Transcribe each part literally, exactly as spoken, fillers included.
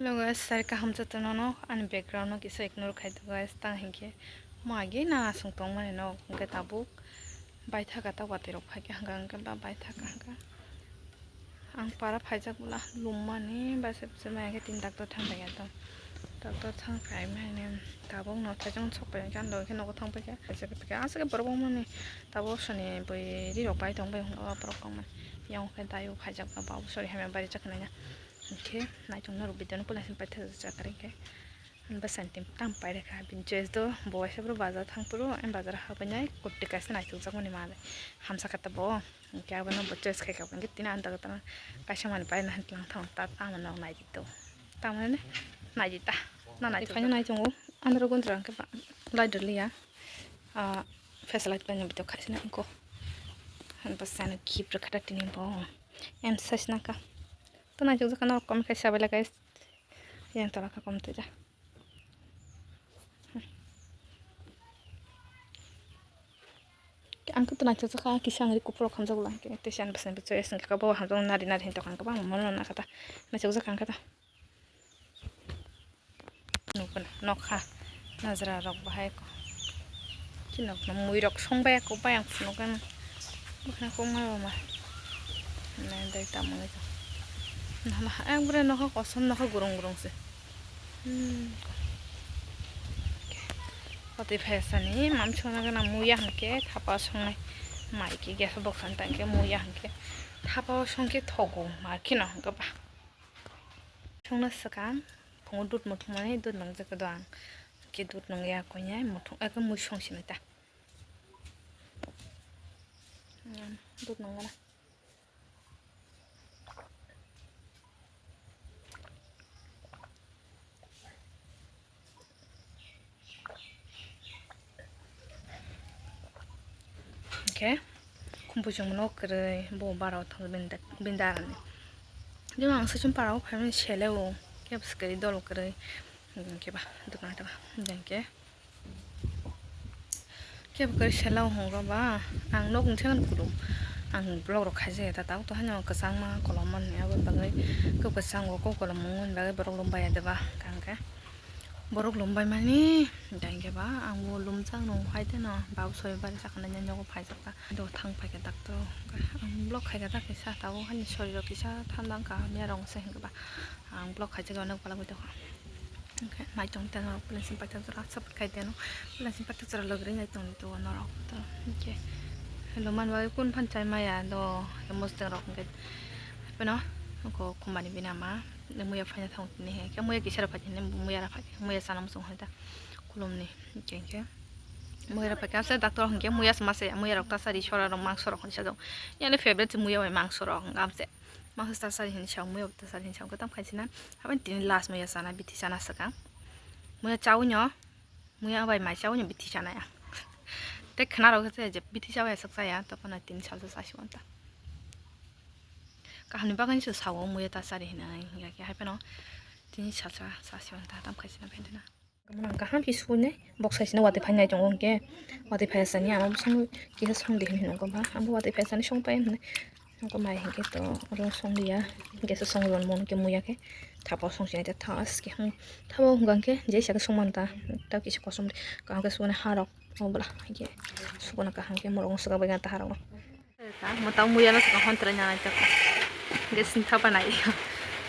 Hello guys, sari kaham jotono no ani background no kisa ignore khai do guys, tang hinkhe mo agi nana song tong mani no, hinkhe tabuk baithaka ta watwi rok phaikha, hwnkha hwnkhe ba baithaka hwnkha. Ang para phaijak bwla lummani, baisa bwsa maya khe tin doctor thang bai ya to. Doctor thang phai mani tabuk no thaichung sok pai khe ang doi khe nogo thang pai khe aswk khe borok wngmani tabuk soni bui ri rok bai tong bai hwnba borok wngmani. Yang khe dayo phaijak ba babu sori hamya bari chaknai na. Hinkhe naichung norok video no pula sin paitha chakra hinkhe. Bwsani tini tang pairikha, bini choice do bo waisa bwrwi bazar thang phuru, em bazar habai nai kurti kaisa naichukjakmani manwi hamsa khe ta bo. Hinkhe abono bo choice khaikha, hinkhe tini ang dago tamo kaisa manwi paina hinwi tlang thang ta, tamo nog naidi to. Tamoni naidi ta, na naidi. Khaina naichungo, andro gundra hinkhe ba light rwliya. Ah, face light paina bitok khaisina ingko. Bwsano gift rwkha ta tini bo. Em size naka. To naichukjakha norok comment khai sabaila guys. Yang tola kha kom twi ja. Ang khe to naichukjakha kisa ang ri kuphur rok khamjak ulo hinkhe tei siyan bwsani bwchwi aswk khe bo hamjak nari nari hinwi tongkha ang kwbangma mono nakha ta naichukjakha ang khe ta. Nukuna nokha najra rok bahai ko. Chinokno mui rok song bai ko bai ang phunukgano. Bwkhana kokma roma. Nai dai tamo nai to. Nahana ekbare nokha kosom nokha gurung gurung se. Hmm. Watwi phai sani mam songna gana muya hinkhe thapa songnai. Mai khe gas box ani tangkhe muya hinkhe thapa songkhe thogo ma kheno hinkhe ba. Songna swkang phungo dud muthungmani dud nwngjak do ang. Khe dud nungya koinai muthung ekhe mui songsinai ta. Dud nungya na. Hinkhe khumpuichwng no kwrwi bo bara o thang bini da-, bini dara ni. Jemon ang saichung para o phaimani sele o kebo swkali dol kwrwi hinkhe ba dukha ta ba hinkhe. Kebo kwrwi sela o hwngo ba ang nok ungsa kulum ang vlog rok khaijak ya ta tabuk to haino kwchangma kolom mani aboni bagwi kok kwchang o kok kolom mung mani bagwi borok lum bai ya de ba hwnkhe. Borok lum bai mani, hinkhe ba ang bo lumjak nung hai de no, babu soi bari sakha nai nogo phaijak ta. Do thang phaikha doctor o, ang block khaikha ta kisa, tabuk hani sorir o kisa thanda wngkha, hamya rong se hinkhe ba ang block khaijak ya, onek bwla bai tongkha. Hinkhe nai tong ta norok, pelaising paithak jora, support khai de no, pelaising paithak jora logri nai tong di to norok to, hinkhe lum mani bagwi kun phan chai maya do, mosdeng rok hinkhe, hapheno, ko kumbani bini ama. Muya phaina thango tini he. Khe muya kisa rok phai tini, muya rok phai, muya chana muchung hai ta. Kulumni, hinkhe, hinkhe. Muya rok phai khe, ase doctor hinkhe muya se mase, muya rok ta sari sora rok mangso rok hinwi sajak. Yani favorite se muya bai mangso rok, hinkhe amse. Mangso ta sari hinwi sa, muya ta sari hinwi sa, hinkhe tam khai sina. Habai tini last muya chana, bithi chana swkang. Muya chawi no, muya bai mai chawi no bithi chana ya. Tei khna rok se je bithi chawi aswk chaya, to phano tini salsa chasi manta. Kahamni bagwi se sao muya ta chari hinwi, hinkhe hapheno tini salsa chasi manta tam khai sina phaina. Ang kaham khe suinai, bok sai sina watwi phainai tongo hinkhe, watwi phai sani ang bwswk kisa song di hinwi nukgo ba, ang watwi phai sani song pai hinwi nukgo mai hinkhe to oro song liya, gas o song rw mano hinkhe muya khe thapa o song sinai ta thas khe, hmm, thapa o hwnka hinkhe jesa khe song manta, ta kisa kosom kaham khe suinai ha rok obwla hinkhe sukuna kaham khe morok swkang bai ta ha rok no. Mo tamo muya no swkang hwn trai nang nai ta. Gas ni thapa nai.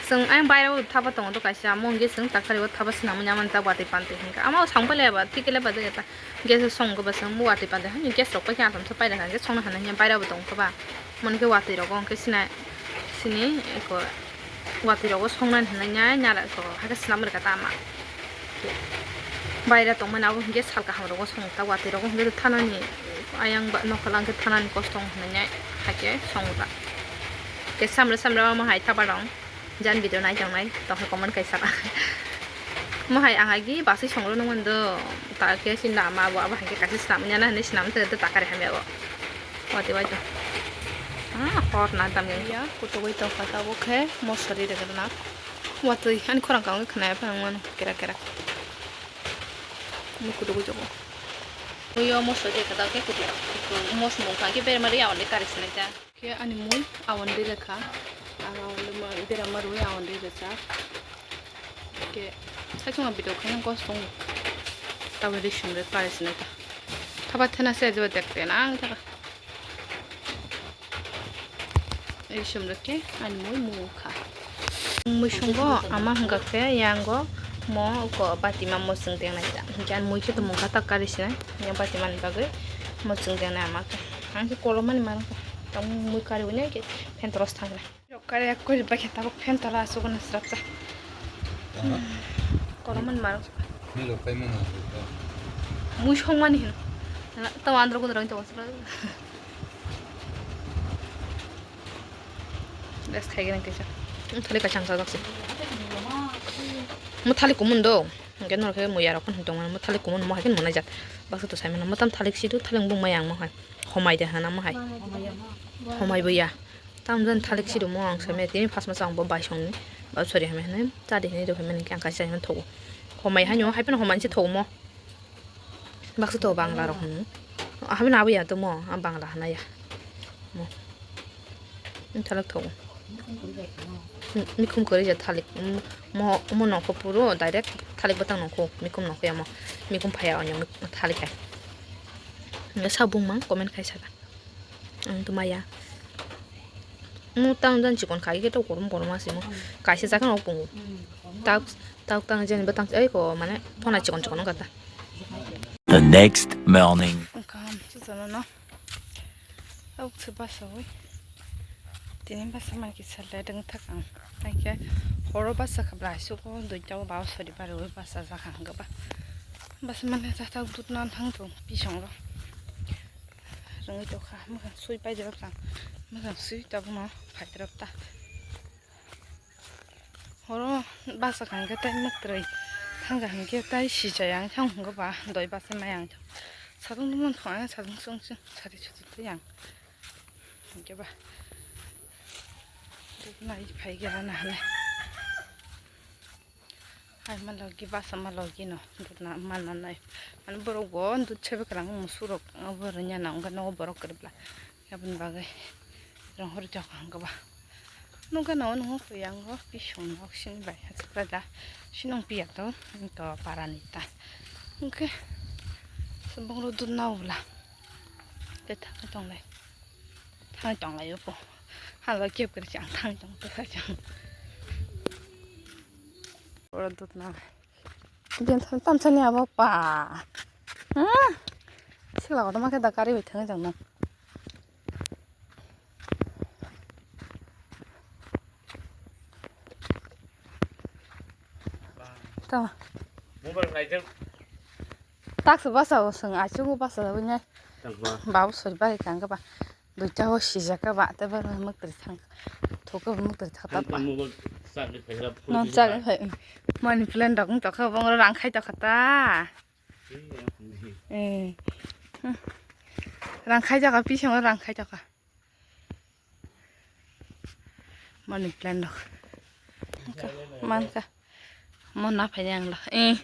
Swng ayang baira o thapa tongo to kaisa. Mo hwnkhe swng takhari o thapa swnam manya man ta watwi pante hinkha. Ama o swng pai leba, thik leba jaga ta. Gas o song go ba swng mo watwi pante. Hani gas rok pai khe atom sa pai rang gas song na hana hiya baira bo tong kha ba. Mo hwnkhe watwi rogo hwnkhe sina sini eko. Watwi rogo songnani hinwi nya nya rok hakhe swnam rwkha ta ama. Baira tongmani abo hinkhe sal kaham rogo song ta watwi rogo hinkhe thanani ayang ba nokhola hinkhe thanani kosto wng hinwi nya hakhe song ta. Khe samra samra omo hai thapa rong jan video nai tongnai tongkha comment kaisa ba. Omo hai ang agi basui songro nung mando ta khe sinda ama bo abo hai khe kaisa swnam nya na hinwi swnam tongkha ta kari hamya bo. Watwi waito. Ah, hor na tamni. Ya, kutugwi tongkha tabuk khe mosori rwgwrwna. Watwi ani khorang kang khe khwnaya phano mano kera kera. Ni kutugwi tongo. Uyo mosori rwkha tabuk khe kutu. Mos mung kha khe berma ri awon de kari sinai ta. Khe ani mui awon de rwkha. Ang awon de ma berma rwi awon de rwkha. Ke, saichung video khaina kosong. Tawe ri sumre pare sinai ta. Thaba thena se jeba dekte nang thaka. Ri sumre ke ani mui mu kha. Mui songbo ama hwnga khe yango mo ko batima mo chwng tengnai ta. Jan mui khe to mungkha ta kari sinai. Yang batima ni bagwi mo chwng tengnai ama khe. Ang khe kolomani mang kha. Tang mui kari wini ke phen toros thangra. Kare kori bakhe tabuk phen tola asuk na srapsa. Aha. Koroman mar. Milo kai mana. Mui songmani hin. Tawa andro kundro to wasra. Bes khai gana kisa. Thali kachang sa daksi. Mo thali kumun do. Gen nor khe mo yaro kon tong mo thali kumun mo hakin mo najat. Baksa to sai mo tam thalik sidu thali bung mayang mo hai. Homai de hana mo hai. Homai bo ya. Tam jan thalik si rwmo ang sai maya tini first ma chang bo bai song ni ba sorry hamya hwnwi cha di hinwi rw hinwi hwnkhe ang kaisa hwnwi thogo. Homai haino hai phano homai se thogo mo. Baksa to bangla rok hwnwi. Hamya abo ya to mo ang bangla hwnaya. Mo. Ang thalik thogo. Mikhum kwrwi ja thalik. Mo mo nokho puro direct thalik bwtang nokho mikhum nokho ya mo. Mikhum phaya onyo thalik hai. Sabung mang comment khai saka. Ang to maya. Mo tang jan chikon khai khe to korom korom asimo. Kaisa jaga no pungo. Tak tak tang jan ba tang ai ko mane thona chikon chikon kata. The next morning. Kam chu jana no. Au chu basa oi. Tini basa man ki sal le deng thak ang. Ai khe horo basa khabla su ko doi ta ba sori ba oi basa ja khang ga ba. Basa man ta ta dut nan thang to pi song ro. Rwngwi tokha, mwkhang sui paidrop tang, mwkhang sui tabukno phaidrop ta. Horo basa kangkhe tai mwktwrwi thangkha hinkhe tai sichai ang thang hwngo ba doi basa mai ang thang. Satung tungmani thong ang satung chwng chwng sari sutung twi ang. Hinkhe ba nai phai gana hwnwi. Hai ma logi basa ma logi no dut na ma na nai. Mane borok bo dut sebe kwlangma musuk rok obo rwnya na wngkha nogo borok kwrwibla. Aboni bagwi rong hor jok hwnkha ba. Nokha no nungo koi ang o bisong nok sini bai hachikla da. Sinong piya to to para ni ta. Hwnkhe bongro dut na wbla. Te thang tonglai. Thang tonglai opo. Hala kep kri chang thang tong to sa chang. Oro dut na. Din thang tam chani abo pa. Ha? Sila ko ma khe da kari bai thang jang na. To. Mobile nai jang. Tak se basa o sung achu basa o nai. Tangba. Babu sori bai kang ba. Duita o sijak ba te ba muk tri thang. Thok muk tri thang ta pa. Tangba mobile sa ni phai rap. Non sa phai. Money plant dok tokha bong rang khai tokha ta. Eh. Rang khai jaka pisong rang khai jaka. Money plant rok. Manka. Mo na phai ang lo. Eh.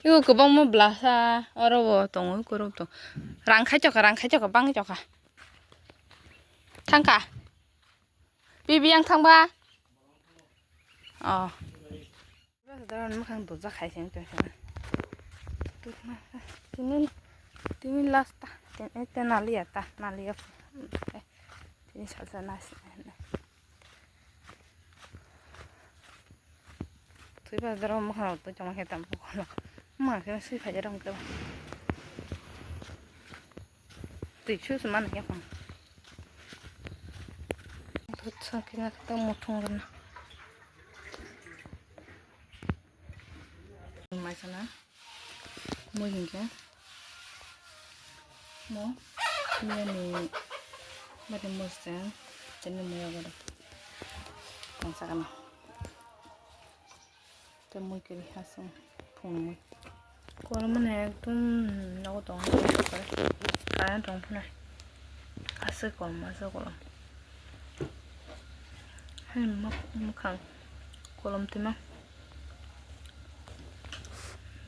Iku kwbangma blasa oro bo tongo kuro to. Rang khai choka, rang khai choka, bang choka. Thangka. Bibi ang thangba. Oh. Bas daron mwkhang dojak hai se wngtong khe. Tini, tini last ta, tini, tini naliya ta, naliya. Tini salsa nasi. Twi ba daron mwkhang rok twi tongma khe tamo kono. Mwkhang khe sui phai rong khe. Twi su su man khe phang. Thut sa khe na ta muthung rwna. Mai sana. Mui hinkhe. Mo. Miyani. Bari mui sa. Tini mui agada. Tangsa kana. Tei mui kwrwi ha chwng phungnwi. Kolom mane ekdom nogo tongo, current tong phano. Aswk kolom, aswk kolom. Hai mwkhang kolom twima.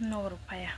Nogo rok phaiya.